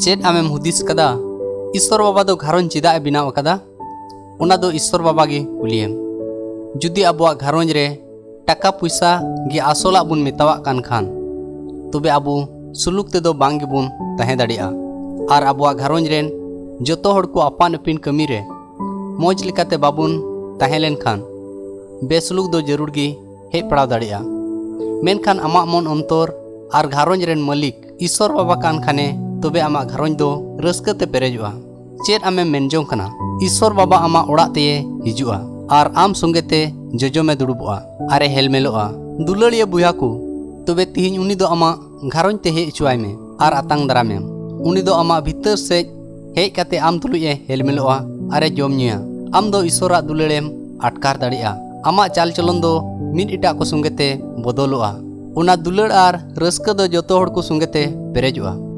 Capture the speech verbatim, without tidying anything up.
ᱪᱮᱫ ᱟᱢᱮᱢ ᱦᱩᱫᱤᱥ ᱠᱟᱫᱟ? ᱤᱥᱥᱚᱨ ᱵᱟᱵᱟ ᱫᱚ ᱜᱷᱟᱨᱚᱸᱡᱽ ᱪᱮᱫᱟᱜ ᱮ ᱵᱮᱱᱟᱣ ᱟᱠᱟᱫᱟ? ᱚᱱᱟ ᱫᱚ ᱤᱥᱥᱚᱨ ᱵᱟᱵᱟ ᱜᱮ ᱠᱩᱞᱤᱭᱮᱢ᱾ ᱡᱩᱫᱤ ᱟᱵᱚᱣᱟᱜ ᱜᱷᱟᱨᱚᱸᱡᱽ ᱨᱮ ᱴᱟᱠᱟ ᱯᱩᱭᱥᱟ ᱜᱮ ᱟᱥᱚᱞᱟᱜ ᱵᱚᱱ ᱢᱮᱛᱟᱣᱟᱜ ᱠᱟᱱ ᱠᱷᱟᱱ, ᱛᱚᱵᱮ ᱟᱵᱚ ᱥᱩᱞᱩᱠ ᱛᱮᱫᱚ ᱵᱟᱝ ᱜᱮᱵᱚᱱ ᱛᱟᱦᱮᱸ ᱫᱟᱲᱮᱭᱟᱜᱼᱟ᱾ ᱟᱨ ᱟᱵᱚᱣᱟᱜ ᱜᱷᱟᱨᱚᱸᱡᱽ ᱨᱮᱱ ᱡᱚᱛᱚ ᱦᱚᱲ ᱠᱚ ᱟᱯᱟᱱ ᱟᱹᱯᱤᱱ ᱠᱟᱹᱢᱤ ᱨᱮ ᱢᱚᱡᱽ ᱞᱮᱠᱟᱛᱮ ᱵᱟᱵᱚᱱ ᱛᱟᱦᱮᱸ ᱞᱮᱱᱠᱷᱟᱱ, ᱵᱮᱥᱩᱞᱩᱠ ᱫᱚ ᱡᱟᱹᱨᱩᱲ ᱜᱮ ᱦᱮᱡ ᱯᱟᱲᱟᱣ ᱫᱟᱲᱮᱭᱟᱜᱼᱟ᱾ ᱢᱮᱱᱠᱷᱟᱱ ᱟᱢᱟᱜ ᱢᱚᱱ ᱚᱱᱛᱚᱨ ᱟᱨ ᱜᱷᱟᱨᱚᱸᱡᱽ ᱨᱮᱱ ᱢᱟᱹᱞᱤᱠ ᱤᱥᱥᱚᱨ ᱵᱟᱵᱟ ᱠᱟᱱ ᱠᱷᱟᱱᱮ, ᱛᱚᱵᱮ ᱟᱢᱟᱜ ᱜᱷᱟᱨᱚᱸᱡᱽ ᱫᱚ ᱨᱟᱹᱥᱠᱟᱹ ᱛᱮ ᱯᱮᱨᱮᱡᱚᱜᱼᱟ᱾ ᱪᱮᱫ ᱟᱢᱮᱢ ᱢᱮᱱ ᱡᱚᱝ ᱠᱟᱱᱟ? ᱤᱥᱥᱚᱨ ᱵᱟᱵᱟ ᱟᱢᱟᱜ ᱚᱲᱟᱜ ᱛᱮᱭᱮ ᱦᱤᱡᱩᱜᱼᱟ ᱟᱨ ᱟᱢ ᱥᱚᱸᱜᱮ ᱛᱮ ᱡᱚᱡᱚᱢᱮ ᱫᱩᱲᱩᱵᱚᱜᱼᱟ ᱟᱨᱮ ᱦᱮᱞᱢᱮᱞᱚᱜᱼᱟ᱾ ᱫᱩᱞᱟᱹᱲᱤᱭᱟᱹ ᱵᱚᱭᱦᱟ ᱠᱚ, ᱛᱚᱵᱮ ᱛᱤᱦᱤᱧ ᱩᱱᱤ ᱫᱚ ᱟᱢᱟᱜ ᱜᱷᱟᱨᱚᱸᱡᱽ ᱛᱮ ᱦᱮᱡ ᱦᱚᱪᱚᱣᱟᱭ ᱢᱮ ᱟᱨ ᱟᱛᱟᱝ ᱫᱟᱨᱟᱢᱮᱢ᱾ ᱩᱱᱤ ᱫᱚ ᱟᱢᱟᱜ ᱵᱷᱤᱛᱟᱹᱨ ᱥᱮᱡ ᱦᱮᱡ ᱠᱟᱛᱮ ᱟᱢ ᱛᱩᱞᱩᱡ ᱮ ᱦᱮᱞᱢᱮᱞᱚᱜᱼᱟ ᱟᱨᱮ ᱡᱚᱢ ᱧᱩᱭᱟ᱾ ᱟᱢ ᱫᱚ ᱤᱥᱥᱚᱨᱟᱜ ᱫᱩᱞᱟᱹᱲᱮᱢ ᱟᱴᱠᱟᱨ ᱫᱟᱲᱮᱭᱟᱜᱼᱟ᱾ ᱟᱢᱟᱜ ᱪᱟᱞ ᱪᱚᱞᱚᱱ ᱫᱚ ᱢᱤᱫ ᱮᱴᱟᱜ ᱠᱚ ᱥᱚᱸᱜᱮ ᱛᱮ ᱵᱚᱫᱚᱞᱚᱜᱼᱟ᱾ ᱚᱱᱟ ᱫᱩᱞᱟᱹᱲ ᱟᱨ ᱨᱟᱹᱥᱠᱟᱹ ᱫᱚ ᱡᱚᱛᱚ ᱦᱚᱲ ᱠᱚ ᱥᱚᱸᱜᱮ ᱛᱮ ᱯᱮᱨᱮᱡᱚᱜᱼᱟ᱾